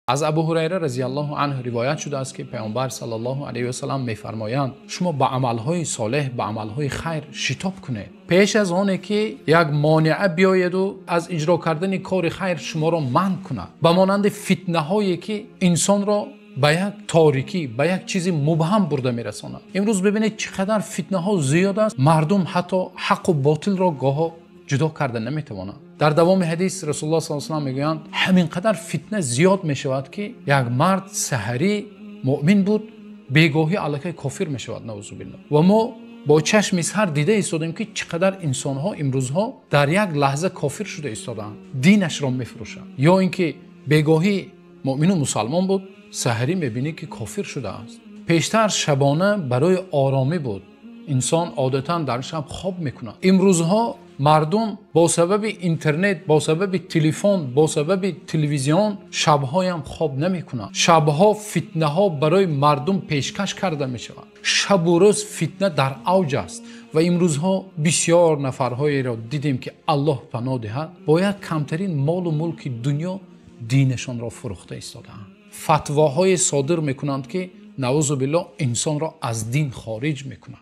Аз Абу Ҳурайра разияллоҳу анҳу ривоят шудааст, ки Паёмбар саллаллоҳу алайҳи васаллам мефармоянд: шумо ба амалҳои солеҳ, ба амалҳои хайр шитоб кунед, пеш аз он ки як монеъ биёяд ва аз иҷро кардани кори хайр шуморо манъ кунад. Ба монанди фитнаҳое ки инсонро ба як торикӣ, ба як чизи мубҳам бурда мерасонад. Имрӯз бубинед, чӣ қадар фитнаҳо зиёд аст. Мардум ҳатто ҳақ ва ботилро гоҳе ҷудо карда наметавонанд. Дар идомаи ҳадис Расулуллоҳ саллаллоҳу алайҳи васаллам мегӯянд: ҳамин қадар фитна зиёд мешавад, ки як мард саҳарӣ мӯъмин буд, бегоҳӣ алакай кофир мешавад. Наъӯзу биллоҳ. Ва мо бо чашми сар дида истодаем, ки чӣ қадар инсонҳо имрӯзҳо дар як лаҳза кофир шуда истодаанд, динашро мефурӯшад. Ё инки бегоҳӣ мӯъмин ва мусулмон буд, саҳарӣ мебинӣ ки кофир шудааст. Пештар шабона барои оромӣ буд. Инсон одатан дар шаб хоб мекунад. Имрӯзҳо мардум бо сабаби интернет, бо сабаби телефон, бо сабаби телевизион шабҳо ҳам хоб намекунанд. Шабҳо фитнаҳо барои мардум пешкаш карда мешавад. Шабу рӯз фитна дар авҷ аст ва имрӯзҳо бисёр нафарҳоеро дидем, ки Аллоҳ паноҳ диҳад, бо як камтарин мол ва мулки дунё динашонро фурӯхта истодаанд. Фатвоҳое содир мекунанд, ки наъӯзу биллоҳ инсонро аз дин хориҷ мекунад.